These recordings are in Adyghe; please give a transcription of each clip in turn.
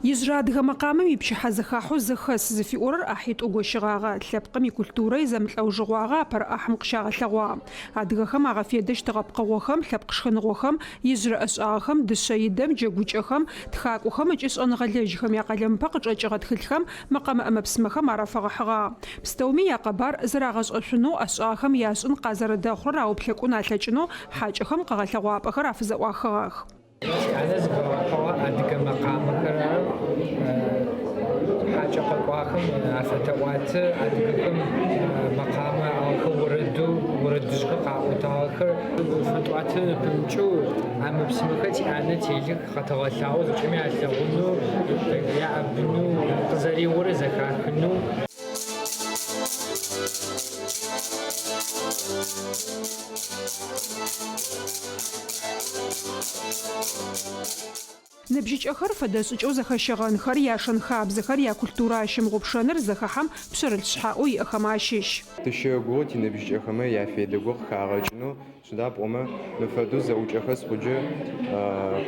Ижъырэ адыгэ мэкъамэм ипчыхьэзэхахьэу Зэхэс зыфиӏорэр ӏахьитӏоу гощыгъагъэ. Лъэпкъым икультурэ изэмылӏэужыгъуагъэ апэрэ ӏахьым къыщагъэлъэгъуагъ. Адыгэхэм агъэфедэщтыгъэ пкъыгъохэм, лъэпкъ шхыныгъохэм, ижъырэ ӏэшӏагъэхэм, дышъэидэм, джэгукӏэхэм, тхакӏохэм ыкӏи шӏэныгъэлэжьхэм якъэлэмыпэ къычӏэкӏыгъэ тхылъхэм, мэкъэмэ ӏэмэ-псымэхэм ар афэгъэхьыгъагъ. Пстэуми якъэбар зэрагъэшӏэшъунэу, ӏэшӏагъэхэм яшӏын къазэрэдэхъурэр ауплъэкӏун алъэкӏынэу хьакӏэхэм къэгъэлъэгъуапӏэхэр афызэӏуахыгъэх. Тиӏанэ зыфэгъэхьыгъэ адыгэ мэкъамэхэр ары. Хьакӏэ къэкӏуахэм афэтэӏуатэ адыгэхэм мэкъамэ аӏыгъхэр, орэдэу, орэдыжъхэр къаӏотагъэхэр. Фэтӏуатэ пымыкӏэу ӏэмэ-псымэхэр тиӏанэ телъых, къэтэгъэлъагъо зэкӏэми алъэгъунэу, яӏэбынэу, къызэреорэр зэхахынэу. Ныбжьыкӏэхэр фэдэ шӏыкӏэу зэхэщэгъэнхэр, яшэн-хабзэхэр, якультурэ ащымыгъупшэныр зэхахьэм пшъэрылъ шъхьаӏэу иӏэхэм ащыщ. Тыщэгугъы тиныбжьыкӏэхэмэ яфедэ го къыхагъэкӏынэу, Сыда пӏомэ, мы фэдэу зэӏукӏэхэ зыхъукӏэ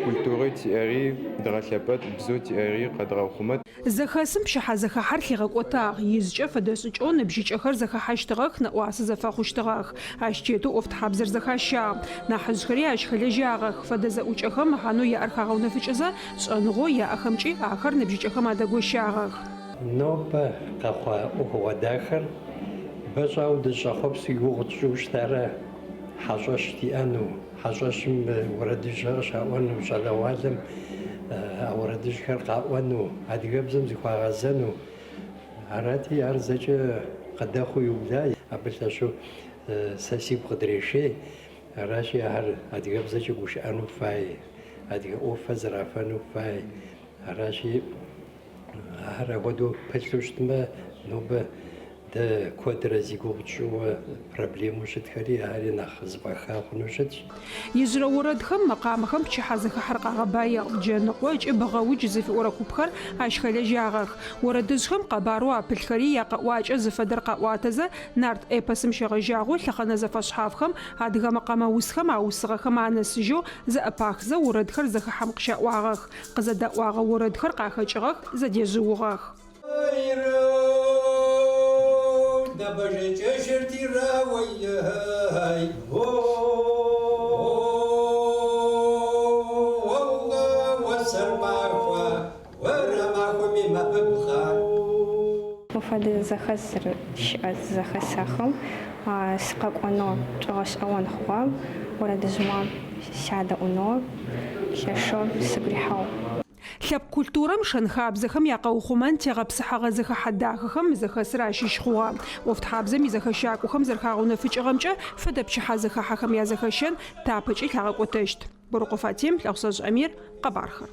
культурэ тиӏэри дгъэлъэпӏэт, бзэу тиӏэри къэдгъэухъумэт. Зэхэсым пчыхьэзэхахьэр лъигъэкӏотагъ. Ижъкӏэ фэдэ шӏыкӏэу ныбжьыкӏэхэр зэхэхьащтыгъэх, нэӏуасэ зэфэхъущтыгъэх. Ащ тетэу ӏофтхьабзэр зэхащагъ. Нахьыжъхэри ащ хэлэжьагъэх. Фэдэ зэӏукӏэхэм мэхьанэу яӏэр хагъэунэфыкӏызэ, шӏэныгъэу яӏэхэмкӏи ахэр ныбжьыкӏэхэм адэгощагъэх. Нобэ къэхъуа ӏуэхугъуэ дахэр бэ щӏауэ дыщӏэхъуэпсу и гугъу тщӏыу щытарэ хьэщӏэщ диӏэну, хьэщӏэщым уэрэдыжьхэр къыщаӏуэну, щӏалэгъуалэм а уэрэдыжьхэр къаӏуэну, адыгэбзэм зыхуагъэзэну. Арати, ар зэкӏэ къыдэхъуу иубла, абы лъэщу сэ сигу къыдрешей. Аращи, ахэр адыгэбзэкӏэ гушыӏэну фай, адыгэ ӏуэхухэр зэрафэну фай. Аращи, Ахэр апхуэдэу пылъу щытмэ, нобэ дэ куэдрэ зи гугъу тщӏыуэ проблемэу щытхэри ахэри нэхъ зэфӏэха хъуну щытщ. Ижъырэ орэдхэм, мэкъамэхэм пчыхьэзэхахьэр къагъэбаигъ. Джэныкъо ыкӏи Бгъэудж зыфиӏорэ купхэр ащ хэлэжьагъэх. Орэдыжъхэм къэбарэу апылъхэри якъэӏуакӏэ зыфэдэр къаӏуатэзэ, нарт эпосым щегъэжьагъэу лъэхъэнэ зэфэшъхьафхэм адыгэ мэкъэмэусхэм аусыгъэхэм анэсыжьэу зэӏэпахзэ орэдхэр зэхахьэм къыщаӏуагъэх. Къызэдэӏуагъэ орэдхэр къахэкӏыгъэх, зэдежъыугъэх. Мыфэдэ зэхэс щыӏэ зэхэсэхым сыкъэкӏонэу шӏогъэшӏэгъон хъугъэ, орэдыжъмэ сядэӏунэу лъэшэу сыгу рихьыгъ. Лъэпкъ культурэм, шэн-хабзэхэм якъэухъумэн тегъэпсыхьэгъэ зэхэхьэ дахэхэм мы зэхэсыр ащыщ хъугъэ. ӏофтхьабзэм изэхэщакӏохэм зэрэхагъэунэфыкӏыгъэмкӏэ, фэдэ пчыхьэ зэхахьэхэм язэхэщэн тапэкӏи лъагъэкӏотэщт. Борэкъо Фатим, Лӏэхъусэжъ Амир, къэбархэр.